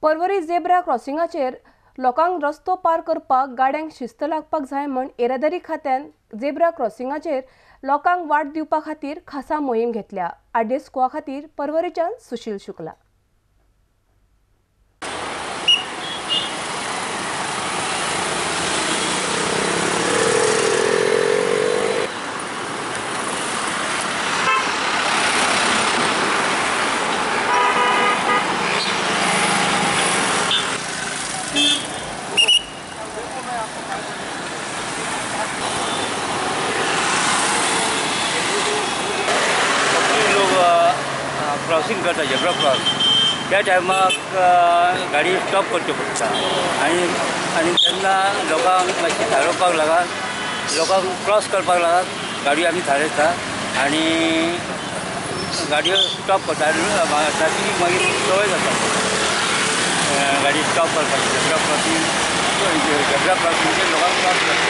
Porvorim zebra क्रॉसिंगाचेर लोकांक रस्तो पार करपाक गाड्यांक शिस्त लागपाक जाय म्हण येरादारी खात्यान झेब्रा क्रॉसिंगाचेर लोकांक वाट दिवपा खातीर खासा मोहीम घेतल्या. आदेश गोवा खातीर पर्वरीच्यान सुशील शुक्ला. क्रॉसिंग करता झेब्रा क्रॉस त्या टायमाक गाडी स्टॉप करच्यो पडटा आनी आनी तेन्ना लोकांक मातशें थारोवपाक लागून लोकांक क्रॉस करपाक लागून गाडी आमी थारयता आनी गाडयो स्टॉप करता. ट्रॅफिकीक मागीर संवय जाता गाडी स्टॉप करपाची. झेब्रा क्रॉसिंग झेब्रा क्रॉसिंगचेर लोकांक क्रॉस करता.